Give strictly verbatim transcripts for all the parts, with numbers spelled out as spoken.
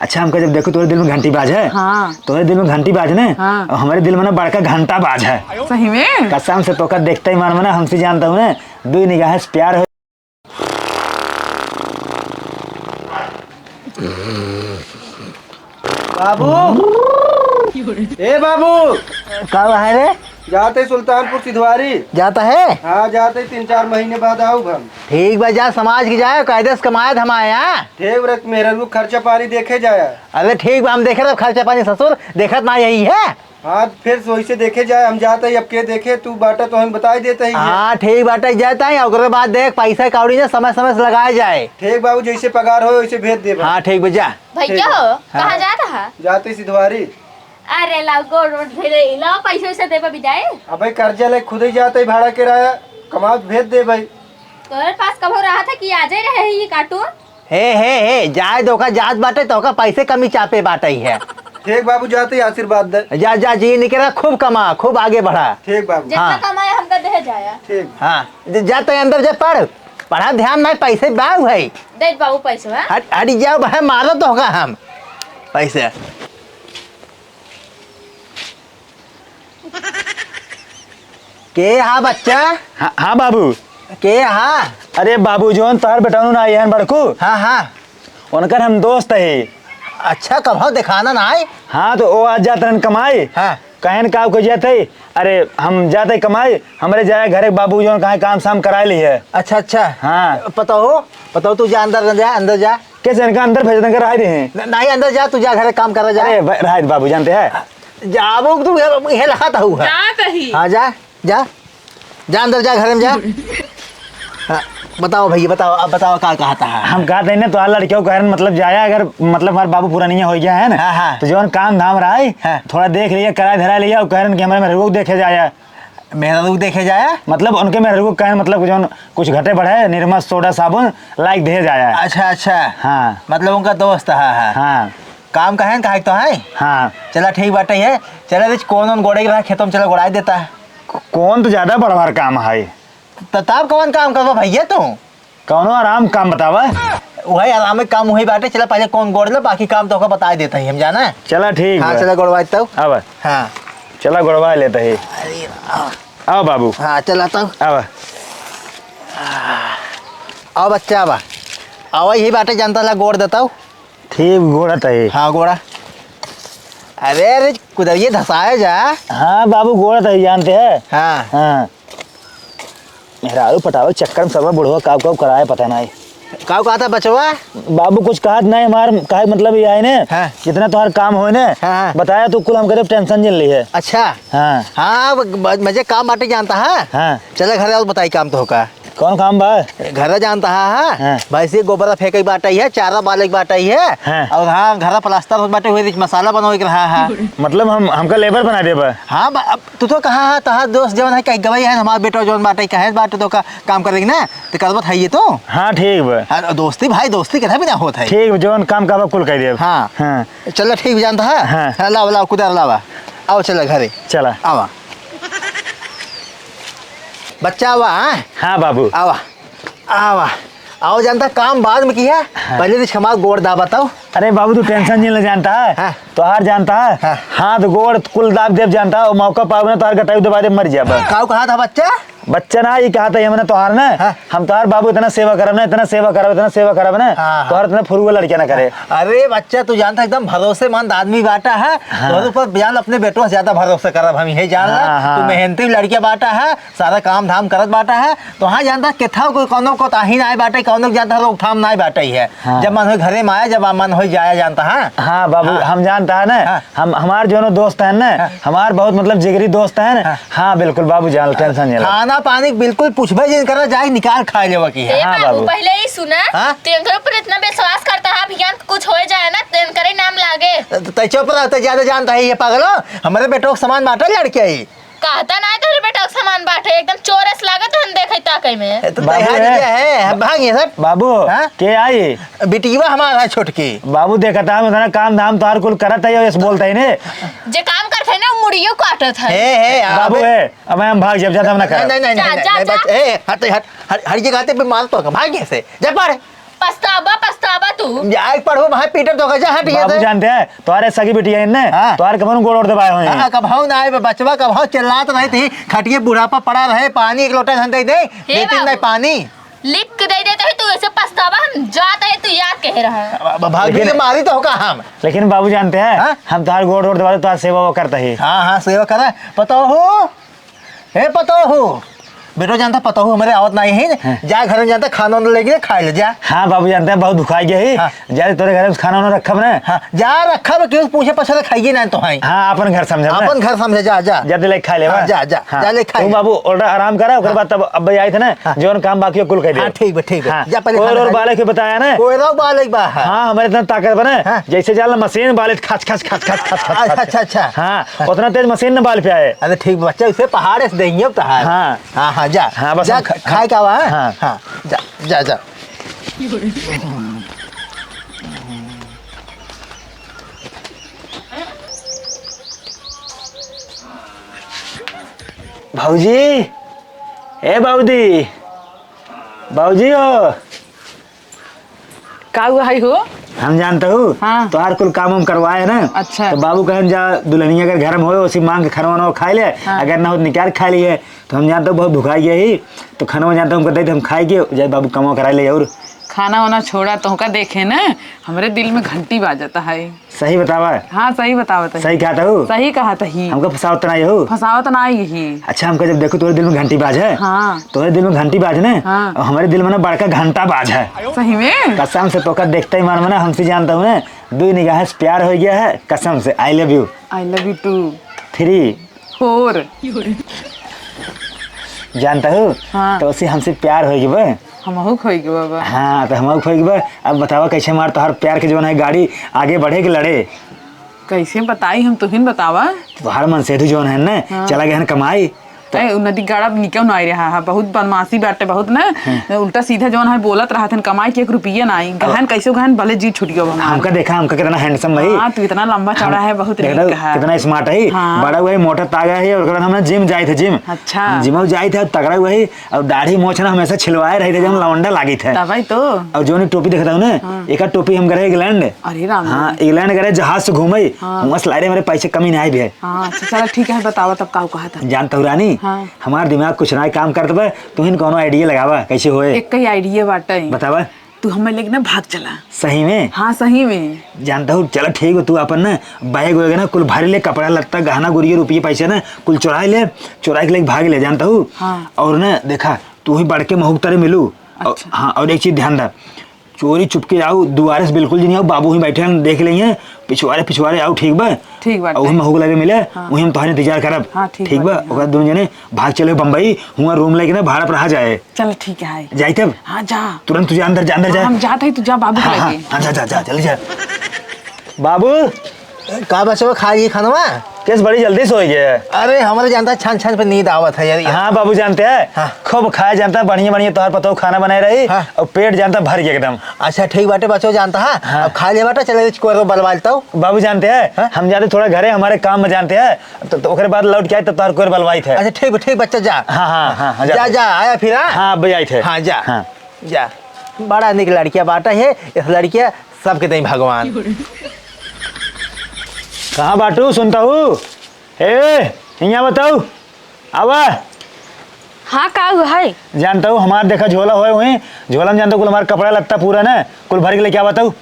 अच्छा, हमका जब देखो, तोरे दिल में घंटी बाज है। हाँ। तोरे दिल में घंटी बाज ने, हाँ। और हमरे दिल में ना बड़का घंटा बाज है। सही में? कसम से तोका देखते ही मन में ना हमसे जानता हूँ ना, दुई निगाह से प्यार हो। बाबू, ए बाबू, का है रे? जाते सुल्तानपुर सिधवारी। जाता है? हाँ, जाते तीन चार महीने बाद आउब हम। ठीक बा, जा समाज के जाए, कायदे से कमाए धमाए, हाँ? ठीक बा, मेहरारू खर्चा पानी देखे जाया। अरे ठीक बा, हम देखे रहे खर्चा पानी ससुर, देखत ना यही है। हाँ, फिर से वैसे देखे जाए, हम जाते ही अब के देखे, तू बाटा तो हम बताई देते ही है। हाँ, ठीक बाटा, जाता है, ओकरे बाद देख, पैसा कौड़ी ना समय समय से लगाए जाए। ठीक बाबू, जैसे पगार हो वैसे भेज देबा। हाँ, ठीक बा, जा। भैया हो, हाँ। कहाँ जात हा? जाते सिधवारी। अरे लाओ, गोड़ वोड़ धोई ले, लाओ पैसे वैसे देबा बिदाई। अबे कर्जा ले खुद ही जाते ही भाड़ा किराया, कमाओ तो भेज दे भाई। तोरे पास कबो रहा था कि आजे रहे ही काटू? हे, हे, हे, जाए दो का जात बाटे तो का पैसे कमी चापे बाटे ही है। ठीक बाबू, जाते ही आशीर्वाद दे। जा, जा, जी निकला, खूब कमा, खूब आगे बढ़ा। ठीक बाबू। जितना हाँ। कमाए हमका दे जाया। ठीक। हाँ, ज-, जाते अंदर जा पढ़, पढ़ा ध्यान नहीं, पैसे बाऊ है। दे बाबू पैसे, हाँ? हट, हट जाओ भाई, मारो तो होगा हम पैसे। के हा बच्चा? हाँ, हाँ बाबू। के हा? अरे बाबू, जौन तोहर बेटौन ना आई हन बड़कू, हाँ, हाँ। उनकर हम दोस्त ही। अच्छा, कभौ देखाना ना आई? हाँ, तो ओ आज जात रहन कमाई। हाँ। कहन का को जात है? अरे, हम जात है कमाई, हमरे जाए घरे बाबू जौन कहाँ काम साम कराए ली है। अच्छा, अच्छा। हाँ। पता हो, पता हो, तू जा अंदर जा, अंदर जा। कैसे इनका अंदर भेज देंगे, रहा दे हैं। न-, नहीं, अंदर जा, तू जा, घरे काम कर, जा। अरे, ब-, रहा दे बाबू, जानते हैं। जाबो तू, ये, ये लखा था हुआ। जा कही। हाँ, जा, जा। जा अंदर जा, घरे में जा। हाँ, बताओ भैया, बताओ, अब बताओ का कहता है? हम कहते हैं ना, तो लड़कियों का मतलब जाया, अगर मतलब हमारे बाबू पुरानिया हो गया है ना, हाँ, हाँ। तो जौन काम धाम रहा है, हाँ। थोड़ा देख लिया, करा धरा लिया, और कहन कि हमारे मेहरारू देखे जाया। मेहरारू देखे जाया? मतलब उनके मेहरारू कहन मतलब जौन कुछ घटे बढ़े, निरमा, सोडा, साबुन, लाइक दे जाया। अच्छा, अच्छा। हाँ। मतलब उनका दोस्त है, है। हाँ। काम का है, काहे तो है? हाँ। चला ठीक बाटे है। चला रिच, कौन कौन गोड़े के रहा खेतों में, चला गोड़ाई देता है। क-, कौन तो ज्यादा बड़वार काम है? त-, तब कौन काम करबा भैया तू? कौनो आराम काम बतावा। वही आराम काम वही बाटे, चला पहले कौन गोड़ ले, बाकी काम तो ओका बताई देता ही हम, जाना है? चला ठीक हाँ, बा। चला गोड़वाई तब। अब हाँ। चला गोड़वा लेता ही। अरे, आ। आओ बाबू। हाँ, चला तब। अब आओ बच्चा, अब आओ, यही बाटे जानता ला, गोड़ देता हूँ। ठीक, गोड़ा तही। हाँ, गोड़ा। अरे, अरे, कुदरिये धसाए जा। हाँ, बाबू, गोड़ा तही जानते हैं। हाँ। हाँ। मेहरारू पटावे चक्कर में सब बुढ़वा काव काव कराए, पता नहीं। काव कहता बचवा? बाबू, कुछ कहत नहीं, हमार कहे मतलब ये है ने, हाँ। जितना तोहार काम होए ने, हाँ, हाँ। बताया तू कुल हम करे, टेंशन जिन ली है। अच्छा। हाँ। हाँ, ब-, ब-, मजे काम बाटे जानता है। हाँ। चला घरे आओ, बताई काम तो होका। कौन काम बा? घरे जानता है, हाँ? हाँ। भैंसी के गोबर फेंके के बाटे है, चारा बाले के बाटे है, हाँ। और हाँ, घरा प्लास्टर होत बाटे, हुए मसाला बनावे के रहा है। मतलब हम, हमका लेबर बना देबा? हाँ, बा-, अब तू तो कहा है, तोहार दोस्त जवन है, कहीं गवाही है, हमार बेटा जवन बाटे, कहे बाटे तो का काम करे ना, तो करबत है ये तो। हाँ, ठीक बा। हाँ, दोस्ती भाई, दोस्ती के भी ना होत है। ठीक बा, जवन काम कहबा कुल कह देब। हाँ। हाँ। चला ठीक बा, जानता है? हाँ। हाँ, लावा, लावा, कुदार लावा। आओ, चला घरे। चला। आवा। बच्चा आवा, हाँ? हाँ, बाबू। आवा, आवा। आओ, जानता, काम बाद में किया, हाँ। पहले तो हमार गोड़ दाबा तब। अरे बाबू, तू टेंशन नहीं ले, जानता है? हाँ। तोहार जानता है? हाँ। हाथ गोड़ कुल दाब देब, जानता है? और मौका पावे ना, तोहार गटाई दबा दे, मर जाबा। काऊ कहा था बच्चा? बच्चा ना, ये कहा था, ये मैंने तोहार ना, हाँ। हम तोहार बाबू इतना सेवा करब ना, इतना सेवा करब, इतना सेवा करब ना, हाँ, हाँ। तोहार इतना फुरुआ लड़किया ना करे। अरे बच्चा, तू जानता एकदम भरोसेमंद आदमी बाटा है, हाँ। तोहरे ऊपर जान अपने बेटों से ज्यादा भरोसा करब हम, ये जान ला, हाँ, हाँ। तू मेहनती लड़किया बाटा है, सारा काम धाम करत बाटा है, तो हाँ जानता केथा कोई कौनो कोताही ना बाटे, कौनो जानता रोकथाम ना बाटे है। हाँ। जब मन हो घरे में आया, जब मन हो जाया जानता है। हाँ बाबू, हाँ। हम जानता है ना, हाँ। हम, हमार जोनो दोस्त है ना, हाँ। हमार बहुत मतलब जिगरी दोस्त है ना। हाँ। हाँ, बिल्कुल बाबू जान, टेंशन नहीं ला। खाना पानी बिल्कुल पूछबे जिन करा, जाए निकाल खा लेवा की है। ए हाँ बाबू, बाबू। पहले ही सुना, हाँ? तेंकरे ऊपर इतना विश्वास करता है, अभियान कुछ हो जाए ना, तेंकरे नाम लागे। त-, त-, तै चुप रह, तै ज्यादा जानता है ये पागलो। हमारे बेटों के समान बाटे लड़के ही। कहता ना है तोहरे बेटा के समान बाटे, एकदम चोरस लागत हन देखै ताकै में। ए, तो बाबू तैहार है। जे है, भाग ये सब। बाबू, हाँ? के आई? बिटिया हमारा है छोटकी। बाबू देखता हम इतना काम धाम तोहार कुल करत है, ऐसे बोलता ही ने। जे काम करत है ना, मुड़ियो काटत है। हे, हे, आ, बाबू अबे। है, अब हम भाग जब ज्यादा हम ना नहीं, करब। नहीं, नहीं, जा, नहीं, जा, नहीं, जा। बस, ए, हट, हट, हट, हट, ये गाते पे मार तो भाग यहाँ से, जा पार। पछतावा, पछतावा तू। जाए के पड़ो भाई, पीटर तो जा, हट ये बाबू से। जानते हैं, तुम्हारे सगी बिटिया है ने, हाँ। तुम्हारे कबहूँ गोड़ ओड़ दबाए हुए हैं। हाँ, कबहूँ ना आए बचवा, कबहूँ चिल्लात रही थी, खटिए बुढ़ापा पड़ा रहे, पानी एक लोटा धन दे दे, हे देती नहीं बाबू। पानी। लिख के दे देते ही तू ऐसे पछतावा, हम जाते ही तू याद कह रहा है। अब भाभी लेकिन ये मारी तो होगा हम। लेकिन बाबू जानते हैं, हाँ? हम तुम्हारे गोड़ ओड़ दबा दे, तुम्हारी सेवा वो करता ही। हाँ, हाँ, सेवा करा। पतोहू, ए पतोहू, बेटो जानता पतोहू हमारे आवत नहीं है, हाँ। जा घर में जानता खाना वाना लेके खा ले जा। हाँ बाबू जानते हैं, बहुत भुखाई गया ही। हाँ। जा रे, तोरे घर में खाना वाना रखब ना। हाँ, जा रखब, क्यों पूछे पछले खाइए ना तो है। हाँ, अपन घर समझब ना। अपन घर समझे, जा, जा। जा दे ले खा ले, हाँ, बा। जा, जा, हाँ। जा ले खा तू ले। बाबू order आराम करा, ओकर हाँ। बाद तब अब आई थे ना, हाँ। जौन काम बाकी हो कुल कह दे। हाँ, ठीक बा, ठीक बा। हाँ। जा पहले और, खाना और खा ले। बालक के बताया ना। कोयला बालक बा, हाँ। हाँ, हमारे इतना ताकत बना, हाँ। जैसे जाला मशीन बालक खच, खच, खच, खच, खच, खच, अच्छा, खच। अच्छा, अच्छा। हाँ, हाँ। उतना तेज मशीन न बाल पे आए। अरे ठीक बा, बच्चा, उसे पहाड़ से देंगे अब तहार। हाँ। हाँ, हाँ, जा। हाँ, बस जा, हम ख-, खाए का हुआ, हाँ? हाँ। हाँ, जा, जा, जा। भौजी, ए भौजी, भौजी हो। का हुआ है हो? हम जानता हूँ, हाँ। तोहार कुल काम हम करवाए ना, अच्छा। तो बाबू कहन जा दुल्हनिया अगर घर में होए, उसी मांग के खाना वाना खाए ले, हाँ। अगर ना हो तो निकाल खा लिए। तो हम जानता हूँ बहुत भुखाई गया ही, तो खाना वाना जानता हूँ हमको दे दे, हम खाए के जाए बाबू कमा करा ले और। खाना वाना छोड़ा, तोहका देखे ना, हमरे दिल में घंटी बाजता है। सही बतावा। हाँ, सही बतावत है। सही कहत हूँ? सही कहत ही। हमका फंसावत ना हो? फंसावत ना ही। अच्छा, हमका जब देखो तोरे दिल में घंटी बाज है, हाँ। तोरे दिल में घंटी बाज ने, हाँ। और हमारे दिल में ना बड़का घंटा बाज है। सही में? कसम से तोका देखते ही मन में ना हमसे जानता हूँ ना, दो निगाह से प्यार हो गया है, कसम से, I love you। I love you too। Three। Four। जानता हूँ? हाँ। तो उसे हमसे प्यार हो गया बा। हमहू खोई गए बाबा। हाँ, तो हमहू खोई गए बा। अब बतावा कैसे हमार तोहार प्यार के जौन है गाड़ी आगे बढ़े कि लड़े? कैसे बताई हम, तुहिन बतावा। तोहार मन से तू जौन है ना, हाँ। चला गए हैं कमाई। तो ए, उ नदी गाड़ा निकल ना आई रहा है, बहुत बदमाशी बाटे, बहुत ना, हाँ। उल्टा सीधा जौन है बोलत रहत हन, कमाई के एक रुपया ना आई, गहन कैसे गहन भले जी छूट गयो हमार। हमका देखा, हमका कितना handsome भाई। हाँ, तू इतना लंबा चौड़ा हम है, बहुत देखा नीक था, है। कितना smart है, हाँ। बड़ा हुआ है, मोटा तागा है, और ओकरा हमने gym जाए थे, gym। अच्छा। Gym जाए थे, तगड़ा हुआ है, और दाढ़ी मोछ ना हमेशा छिलवाए रही थे, जब लौंडा लागी थे। तबै तो। और जौन टोपी देखता हूँ ना, हाँ। एका टोपी हम गए England। अरे राम हाँ, राम। England गए जहाज से घूमे। हाँ। वहाँ से लाए रहे, मेरे पैसे कमी नहीं आए भी है। हाँ, अच्छा, चला ठीक है, बतावा तब का कहत है। जानता हूँ रानी, हाँ। हमार दिमाग कुछ ना काम करत बा, तुहिन कौनो idea लगावा, कैसे होए? एक ही idea बाटे। बतावा। तू हमें लेके ना भाग चला। सही में? हाँ, सही में। जानता हूँ, चला ठीक हो, तू अपन ना bag वैग ना कुल भर ले, कपड़ा लत्ता, गहना गुरिया, रुपये पैसे ना कुल चुरा ले, चुरा के लेके भाग ले, जानता हूँ। हाँ। और ना देखा, तू ही बड़के महूक तरे मिलू। और, अच्छा। हाँ, और एक चीज ध्यान दा, चोरी चुपके आऊ, दुआरे से बिल्कुल जी नहीं आऊ, बाबू ही बैठे हैं, देख लेंगे, पिछुआरे पिछुआरे आऊ, ठीक बा? ठीक बाटे। और वही महूक लगे मिले, हाँ। वही हम तोहरे इंतजार करब। हाँ, ठीक ठीक बा? बाटे, हाँ। ओकरा दोनों जने भाग चले बम्बई, हुआ room लेके ना भाड़ा पर रहा जाए। चल ठीक है। जाई तब? हाँ, जा। तुरंत तू जा अंदर, जा अंदर हाँ, जा। हम जात हई, तू जा बाबू के हाँ, हाँ, लगे। हाँ, जा, जा, जा, जल्दी जा। बाबू। का बचवा, खा गई खानवा? केस बड़ी जल्दी सोई गए। अरे, हमरे जानता है, छान छान पे नींद आवत है यार। हाँ बाबू, जानते हैं, हाँ। खूब खाए जानता है, बढ़िया बढ़िया तोहर पतोह खाना बनाए रही हाँ। और पेट जानता भर गया एकदम। अच्छा, ठीक बाटे बचवा, जानता है। हाँ। अब खा लिया बाटे, चले कोई बलवा लेता हूँ। बाबू जानते हैं, हाँ? हम जाते थोड़ा घरे, हमारे काम में जानते हैं, तो, तो ओकरे बाद लौट के आए तो तोहर कोई बलवाई थे। अच्छा, ठीक, ठीक बच्चा, जा। हाँ, हाँ, हाँ, हाँ, जा, जाते। जा, आया फिर, हाँ? हाँ, अब आई थे। हाँ, जा। हाँ। जा, बड़ा निक लड़किया बाटा है, इस लड़किया सबके दई भगवान। कहाँ बाटू, सुनता हूँ? ए, हियाँ बताऊ, आवा। हाँ, का हुआ है? जानता हूँ, हमार देखा झोला होए हुए, झोला में जानता हूँ, कुल हमार कपड़ा लत्ता पूरा ना, कुल भर के लेके आवा तू।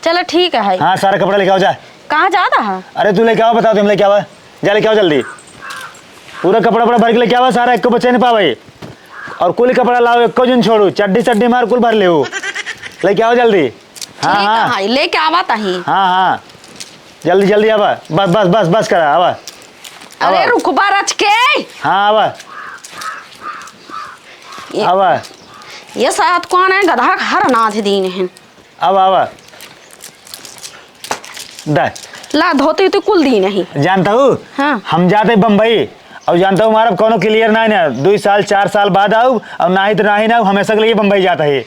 चलो, ठीक है। हाँ, सारा कपड़ा लेके आओ जा। कहाँ जाता है? अरे, तू लेके आओ, बताओ, तुम लेके आवा। जा लेके आओ जल्दी। पूरा कपड़ा वपड़ा भर के लेके आवा, सारा एको बच्चे नहीं पावे। और कुल कपड़ा लाओ, एको जन छोड़ू, चड्डी चड्डी मार कुल भर लेऊ। लेके आओ जल्दी। हाँ, ठीक हाँ। है, लेके आवा ताही। हाँ, हाँ। जल्दी, जल्दी आवा। बस, बस, बस, बस करा, आवा। अरे आवा। रुकबा रच के। हाँ, आवा। ये, आवा। ये साथ कौन है? गधा हर नाथ दीन है। आवा, आवा। दे। ला, धोती तो कुल दी नहीं। जानता हूँ? हाँ। हम जाते बम्बई, और जानता हूँ, हमारा कौनो clear ना है ना, दो साल, चार साल बाद आऊ, और ना ही तो ना ही ना, हमेशा के लिए बम्बई जाता है।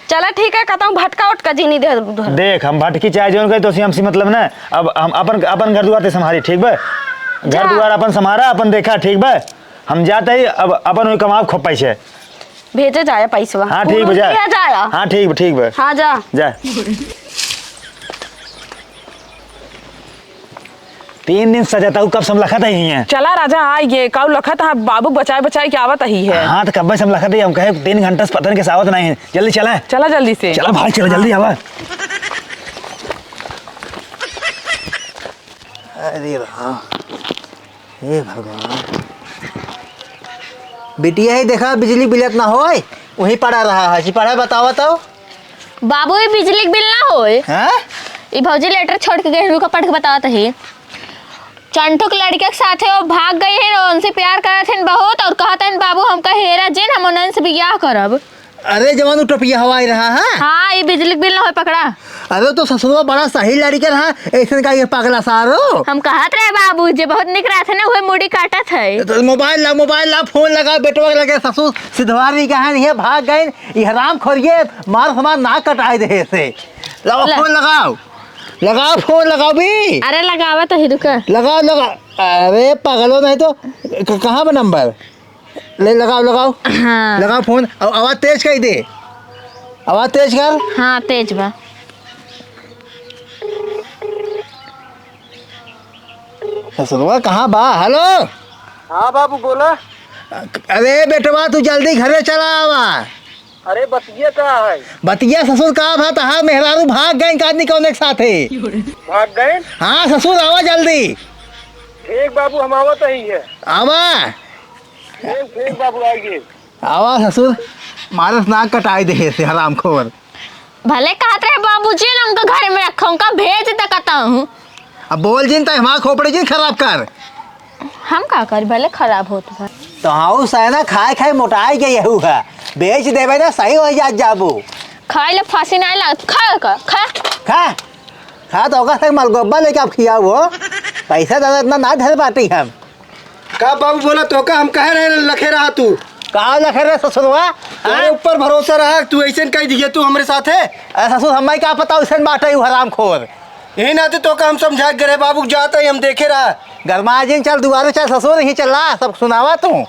चला ठीक है, कहता हूँ भटका उटका जी नहीं दे उधर। देख, हम भटकी चाहे जौन कहे, तो उसी हमसे मतलब ना, अब हम अपन, अपन घर दुआर ते संभारी, ठीक बा? घर जा। दुआर अपन संभारा, अपन देखा, ठीक बा? हम जाते ही, अब अपन वही कमाब खूब पैसे। भेजे जाए पैसवा। हाँ, ठीक बा, जा। भेजे जाए। हाँ, ठीक बा, ठीक बा। हाँ, जा। जा। तीन दिन सजता हूँ, कब से हम लखत ही हैं। चला राजा, आ ये काऊ लखत, हाँ, बाबू बचाए बचाए के आवत ही है। हाँ, तो कब्बे से हम लखत ही, हम कहे तीन घंटा से पता नहीं कैसे आवत नहीं है। जल्दी चला। चला जल्दी से। चला भाई, चला जल्दी आवा। अरे राम, हे भगवान। बिटिया, ही देखा, बिजली बिलत ना होय, वहीं पड़ा रहा है। जी पढ़ा, बतावा तो। बाबू, ई बिजली के बिल ना होय। हाँ? ई भौजी लेटर छोड़ के गए, रुका, पढ़ के बतावत ही। चंटू के लड़के के साथे वो भाग गई है, उनसे प्यार करत हैं बहुत, और कहत हैं, "बाबू, हमका हेरा जिन, हम उन्हन से बियाह करब।" अरे, जवान उ टोपिया हवाई रहा है? हाँ, ई बिजली के बिल ना होय, पकड़ा। अरे, तो ससुरवा बड़ा सही लड़के रहा, ऐसन का ये पगला सारो? हम कहत रहे बाबू, जे बहुत निक रहत है ना, उहे मुड़ी काटत है। तो मोबाइल ला, मोबाइल ला, फोन लगा, बेटवा के लगे ससुर सिधवारी कहाँ नहीं है, भाग गए। ई हराम खोरिये मार हमार नाक कटाए दे से। लाओ ला। फोन लगाओ। लगाओ फोन, लगाओ भी। अरे लगावा तो ही रुका। लगाओ, लगाओ। अरे पगलो नहीं तो, क-, कहाँ बा नंबर? ले लगाओ, लगाओ। हाँ। लगाओ फोन। अब आवाज तेज कर दे। आवाज तेज कर। हाँ, तेज बा। ससुरवा कहाँ बा? हेलो। हाँ बाबू, बोला। अरे बेटवा, तू जल्दी घरे चला आवा। अरे बतिया का है? बतिया ससुर का भा, तहार मेहरारू भाग गए, का आदमी कौने के साथ है? भाग गए? हाँ ससुर, आवा जल्दी। ठीक बाबू, हम आवत ही है। आवा। ठीक, ठीक बाबू, आइए। आवा ससुर, मारस नाक कटाई दे से हरामखोर। भले कहत रहे बाबूजी ने उनका घर में रखा, उनका भेज दे कहता हूँ। अब बोल जिन, त हमार खोपड़ी जिन खराब कर। हम का करी, भले खराब होत बा। तो हाँ, उ सैना खाए खाए मोटाई गए यहू है, बेच देबे ना, सही हो जात जाबू। खाए ले फांसी ना लग, खा का, खा। खा, खा तो ओकर से मलगोबा लेके आप खियाओ हो। पैसा दादा इतना ना धर पाती हम। का बाबू बोला, तोका हम कहे रहे लखे रहा तू? का लखे रहे ससुरवा? तोरे हाँ? ऊपर भरोसा रहा, तू ऐसे कह दिए तू हमरे साथ है? अरे ससुर, हमें का पता उसन बाटे उ हरामखोर। यही नाते तोका हम समझा के रहे बाबू, जात ही हम देखे रहा। गरमा जिन, चल दुआरे चल ससुर, यहीं चल रहा, सब सुनावा तू।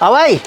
अवई,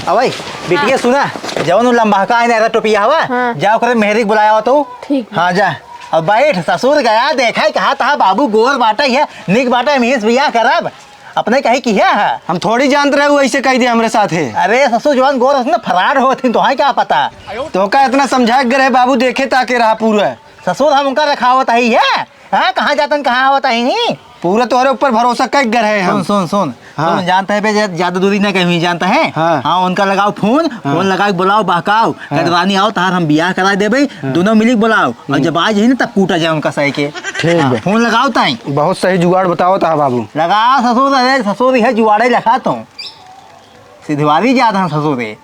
अवई, बिटिया हाँ। सुना, जवन उ लंबा का आने टोपिया हवा, हाँ। जा ओकरे मेहरी के बुलाया हुआ तू। ठीक। हाँ जा, अब बैठ, ससुर गया, देखा ही कहा तहा बाबू गोर बाटे है, निक बाटे, हम इस बियाह करब, अपने कही किया है। हम थोड़ी जानत रहे उ ऐसे कह दिया हमरे साथ है। अरे ससुर जवन गोर होत ना फरार होत ही, तोहाई का पता। तोका इतना समझा के रहे बाबू, देखे ताके रहा पूरा। ससुर हम उनका रखावत ही है। हाँ, कहाँ जातन, कहाँ आवत ही? पूरा तोहरे ऊपर भरोसा कइ गर है हम। सुन, सुन, सुन। हाँ। सुन, जानता है बे, ज्या-, ज्यादा दूरी ना कहीं, जानता है? हाँ। हाँ, उनका लगाओ फोन, हाँ। फोन लगाओ, बुलाओ, बहकाओ। हाँ। कहते, "रानी आओ, तहार हम बियाह करा देबे, हाँ। दोनों मिली के बुलाओ।" और हम्म। जब आ जाए ना, तब कूटा जाए उनका सही के। ठीक हाँ, बे। फोन लगाओ ताई। बहुत सही जुगाड़ बताओ ता बाबू। लगाओ ससुर, अरे ससुर, यह जुगाड़े लगा तो। सिधवारी जात हैं ससुर, ये।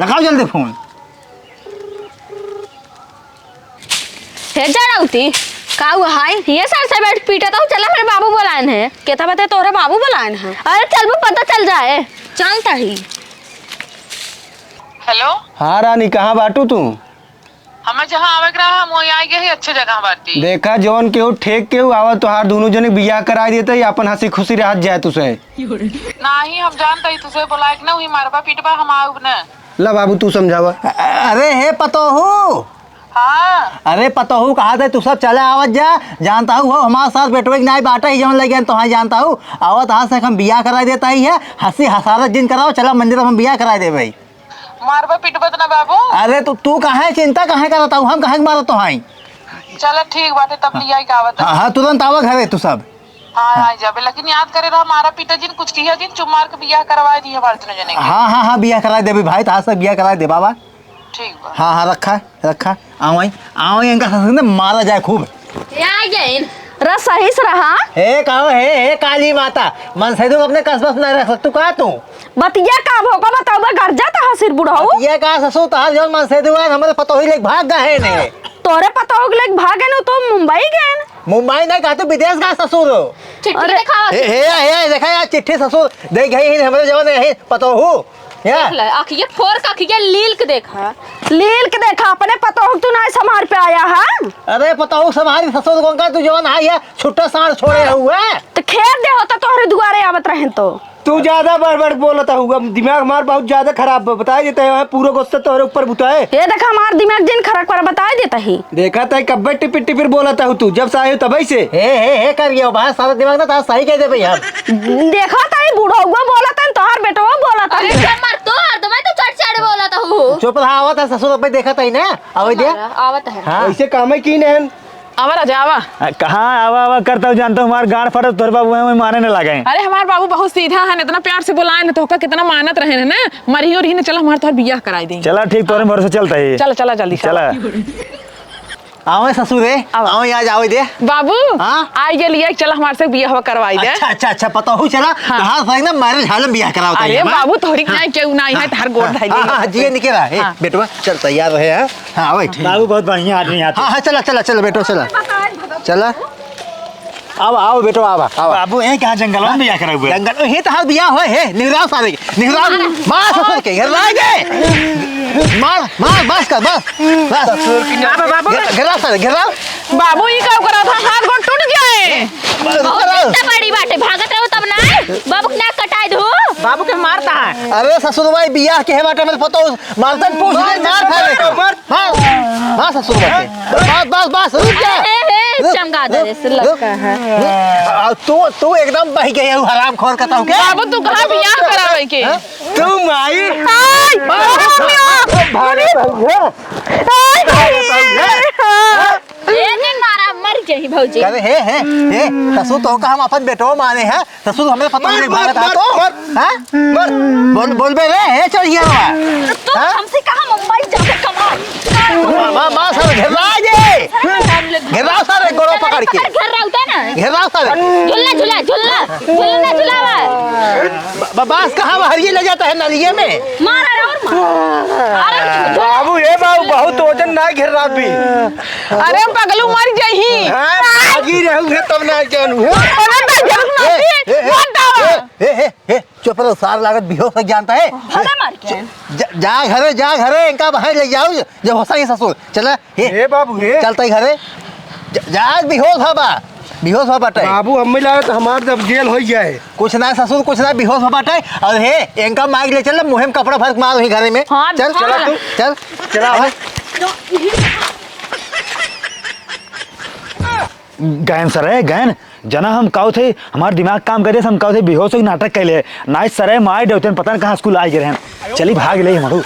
लगाओ जल्दी फोन। हे जड़ौती, का हुआ हाय? ये सर से बैठ पीटत हूँ, चला मेरे बाबू बुलाएन है। केता बते तोरे बाबू बुलाएन है? अरे चल वो पता चल जाए। चलता ही। हेलो। हाँ रानी, कहाँ बाटू तू? हमें जहाँ आवे के रहा, हम वहीं आ गए ही, अच्छे जगह बाटी। देखा, जौन केहू ठेक केहू आवा, तोहार दोनों जने बियाह कराई देते ही, अपन हँसी खुशी रहत जाए तुसे। नाही, हम जानता ही तुसे बुलाए के ना, वही मारबा पीटबा, हम आउब न। ला बाबू, तू समझावा। अ-, अरे हे पतोहू। हाँ। अरे पतोहू, कहा थे तू सब चले आवत जा, जानता हूँ हो हमारे साथ बेटवे के नाई बाटा ही जौन लगे तो हाँ जानता हूँ, आवत हाथ से हम बियाह कराई देता ही है, हँसी हसारत जिन कराओ, चला मंदिर में हम बियाह कराई दे भाई। मारबा पीटबा त ना बाबू। अरे तो तू काहे चिंता काहे करत हऊ? हम काहे के मारत तो हई? चला ठीक बाटे, तब लिया के आवत हाँ, हई। हाँ, तुरंत आवा घरे तू सब। हाँ, हाँ। आ जाबे, लेकिन याद करे रहा, मारा पीटा जिन, कुछ किया जिन, चुप मार के बियाह करवा दी हमारे दोनों जने के। हाँ, हाँ, हाँ, बियाह करा देबे भाई, तो आज तक बियाह करा देबा बा। ठीक बा। हाँ, हाँ, रखा, रखा। आवई, आवई, इनका ससुर ने मारा जाए खूब। ए, आ गइन। र सही से रहा। हे, कहो, हे, हे, काली माता, मनसेधु अपने कस्बस ना रख सकतू का तू? बतिया का भोका बताओ, मैं घर जाता हसीर बुढ़ऊ। बतिया का ससुर, तहार जौन मनसेधु है, हमरे पतोही लेके भाग गए ने। तोरे पतोह के लेके भाग गए न, तो मुंबई गए न। मुंबई नहीं, कहा तू विदेश का ससुर हो। चिट्ठी अरे, दिखाओ। हे, हे, हे, देखा यार, चिट्ठी ससुर, देख गई ही, हमरे जौन है, पतोहू। या? देख ले, अखिया फोर के अखिया लील के देखा। लील के देखा, अपने पतोह के तू नाई संभार पे आया है। अरे पतोह संभारी ससुर कौन का, तू जवन आई है, छुट्टा साँड़ छोड़े हुए। तो खेत दे होता तोहरे दुआरे आवत रहेन तो। तू ज्यादा बड़ बड़ बोलत हऊ, अब दिमाग हमार बहुत ज्यादा खराब बा, बताई देत है, पूरा गुस्सा तोहरे ऊपर बुताए। ये देखा, हमार दिमाग जिन खराब करा, बताई देत ही। देखा तई कब्बे टिपिर टिपिर बोलत हऊ तू, जब से आए हो तबई से। हे, हे, हे, कर गया, बाहर सारा दिमाग ना था, सही कह दे भाई हम। देखा तई बुढ़ौआ बोलत है, तोहर बेटवा बोलत है। अरे, जब मर तो हर दम तो चढ़ चढ़ बोलत हऊ। चुप रहा, आवत है ससुर, अब देखा तई ना, आवत है। हमारा, आवत है। हाँ। ऐसे काम है की नहीं? आवा राजा, आवा। आ, कहाँ आवा, आवा करता हूँ, जानता हूँ, हमार गांड फटत, तोर बाबू हैं, वहीं मारे न लागे। अरे, हमार बाबू बहुत सीधा है, इतना प्यार से बुलाए न, तोहका कितना मानत रहे न, मरही उरही न, चला, हमार तोहर बियाह कराई दे। चला, ठीक, तोरे भरोसे चलता ही। चला, चला, जल्दी, चला। आवे ससुर रे, आवा। आवे, आज आवे दे। बाबू, हाँ? आई गेलिए, चला, हमार से बियाह करवाई दे। अच्छा, अच्छा, अच्छा, पता हो, चला, हाँ। कहाँ से एकदम मारे झाल में बियाह करावता अरे है, हाँ? बाबू, तोहरी हाँ। नाई केहू नाई है, हाँ। तोहर गोड़ धइले हाँ, हाँ, है। जिए निकला, ए, हाँ। बेटवा, चल, तैयार रहे, हाँ? हाँ, आवे, ठीक। बाबू बहुत बढ़िया आदमी है। हाँ, हाँ, चला, चला, चला, बेटो, चला। चला। आओ, आओ, बेटो, आओ, आओ। बाबू, ए कहाँ जंगल में बियाह करा हुआ है? जंगल में ही तो हाल बियाह हुआ है, निहुराव सारे के, निहुराव, मार ससुर के, घेर लाए के। मार, मार, बस कर, बस, बस। ससुर की ना बाबू। घेर, घेर लाओ सारे, घेर लाओ। बाबू, ई का करा था, हाथ गोड़ टूट जाए। बहुत कितना बड़ी बाटे, भागत रहो तब ना, बाबू के नाक कटाए दो। बाबू के मारता है। अरे ससुर भाई, बियाह के है बाटे, मेरे पतो मारतन पूछ ले, मार मार, खा ले। मार, मार। मार, मार ससुर बच्चे। बस, बस, बस, रुक जा। ए, ए, ए, रुक, चमगादड़ रुक, जैसे रुक। लगता है। आ, तू, तू एकदम बह गई है, हरामखोर कतहू के। बाबू, तू कहाँ बियाह करावे के? हाँ? तू माई। आई, मार, मार, मार। भागे भाग है। आई, भागे भाग है। हाँ। ए, नहीं मारा, मर जाई भौजी। अरे हे, हे, हे, ससुर तो का हम अपन बेटो माने हैं, ससुर हमें पता मार, नहीं मार, भागत मार, तो। मार, हाँ? मार। बोल, बोल बे रे, हे चढ़िया हुआ। तो तू हाँ? हमसे कहा मुंबई जाके कमा? मार, मार, मार, सारे घेरा जे। घेरा सारे गोड़ों पकड़ के। पकड़ घेर रहा होता ना। घेरा सारे। झुल्ला, झुल्ला, झुल्ला, झुल्ला, झुलावा। ब-, बांस कहाँ बाहर ये ले जाता है नालिये में? मार, अरे और मार। अरे झुल्ला। बाबू, ए बाबू, बहुत वजन ना घेर रहा भी। अरे पगलू मर जाही। हाँ, भागी रहू है तब ना जानू है। अरे तो जरूर ए, मारती, ए, ए, मार डाला। ए, ए, ए, ए, चुप रहो, सार लागत बेहोश हो जानता है। अरे मार के। जा, जा घरे, जा घरे, इनका बाहर ले जाओ, जब होसा ही ससुर। चला, हे। ए बाबू, हे। चलता ही घरे। जा, जा, आज बेहोश हो बा, बेहोश हो बाटे। बाबू, हम मिला तो हमार जब जेल हो जाए। कुछ ना ससुर, कुछ ना, बेहोश हो बाटे। और हे, इनका माइक ले चल, मुँह में कपड़ा भर के मार वहीं घरे में। हाँ, चल, हाँ। चला तू। चल। चला, भाई। गयन सर, ए, गयन, जना हम काऊ थे, हमार दिमाग काम करे, हम काऊ थे, बेहोश हो के नाटक कैले। नाइस सर, ए, मार देवतन, पता न कहाँ स्कूल आ गए रहन। चली भाग ले, मरू।